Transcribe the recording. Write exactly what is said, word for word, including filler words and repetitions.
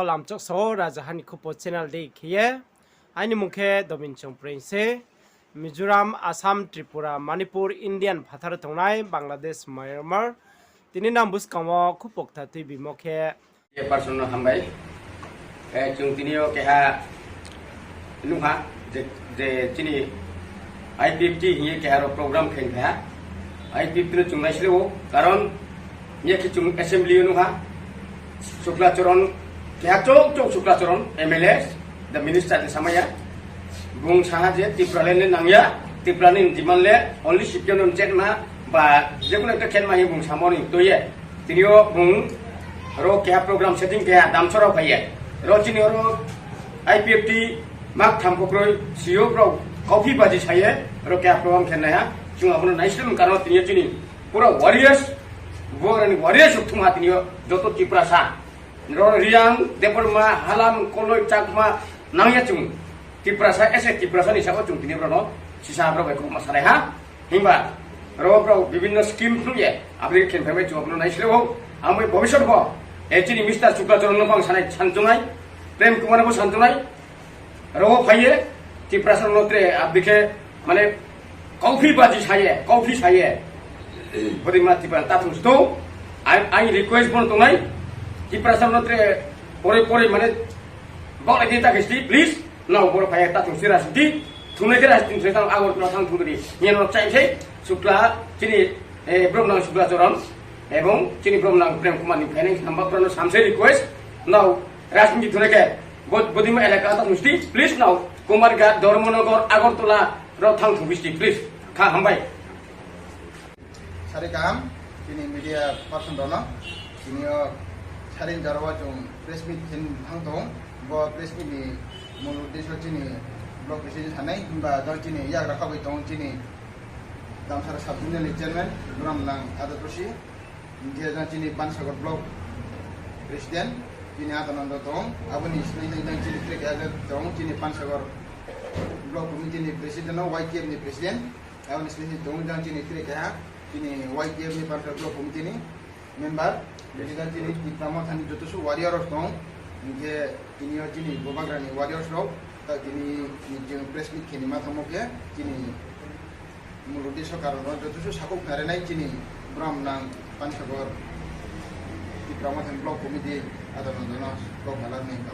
Lamchok sao Rajaha ni Khupo channel dei khe ye. Aini mung khe Dobin Chongpreng se. Mizoram, Assam, Tripura, Manipur, Indian phathar tongnai, Bangladesh, Myanmar. Tini nang buskang wo Khupo kthar tuibimo khe. Person no hambai. Chung tini yo keha nungha je, je chini I P F T hing ye keha ro program khe phai ha. I P F T no chung naisle ou, karon ye khe chung assembly yo nungha. Sukla Choron, keha chouh chouh Sukla Choron, M L A, the minister de samaya. Bung saha je Tipraland le nangya, Tipraland ni demand le only C P M no chenma, ba jekuno ekta khenma hing bung samo ni tui ye. Tini yo bung ro keha program setting keha Damcherra phai ye. Ro chini ro I P F T mak tham pho kroi, C E O rao kauphi baji sa ye, ro keha program khe nai ha. Chung abo no naisle mung karon tini yo chini pura warriors, bo rani warriors rao thung ha tini yo joto Tiprasa. Ro Reang, Debbarma, Halam, Koloi, Chakma, nang ya chung. Tiprasa, ese Tiprasa ni sabo chung tini brao no sisa brao bai khoma salai ha. Himba ro brao bibhinno scheme through ye, abo dei khe khe phai bai chung abo no naisle ou. Abo bai bhobishyot bo, e chini Mister Sukla Choron no bang sanai sanchungnai, Prem Kumar no bo sanchungnai. Ro phai ye, Tiprasa no tre abo dei khe, mane, kauphi baji sa ye, kauphi sa ye. Bodei ma Tiprasa ta thung sto, ai, ai request bo no tongnai, Tiprasa no tre pore pore mane, bang lagi ta khe sti, please, nrao boro phai ye ta thung sti rajniti, thungnai khe rajniti thungnai tang Agartala thang thung di, hing ye no chai se, Sukla, chini, eh, bromnang Sukla Choron, ebong chini bromnang Prem Kumar ni phainai hamba brao no samse request, nrao rajniti thungnai khe, Bo-, Bodima elaka ta thung sti, please nrao, Kumarghat, Dharmanagar, Agartala, rao thang thung sti, please. Kha hambai. Sari kaham, chini media person rao no, tini yo sari jora wo chung press meet khe thang tong, bo press meet ni mul uddesho chini block president sanai, himba jang chini yagra kha bai tong chini Damcherra sub-zonal ni chairman, bromnang Adatosi, hing khe jang chini Pansagar block president, chini Adananda tong, abo ni sini jang chini tre keha tong, chini Pansagar block committee ni president no, Y T F ni president, abo ni sini tong jang chini tre keha, chini Y T F ni Pansagar block committee ni member, hing khe jang chini Tipra Motha ni joto suh warrior rao tong, hing khe tini yo chini bubagra ni warriors rao, ta tini ni chung press meet khe ni ma thanngmo khe, chini mul uddesho karon no joto suh sakhouh khna ri nai chini bromnang Pansagar Tipra Motha ni block committee Adananda no kau kha la nai kha.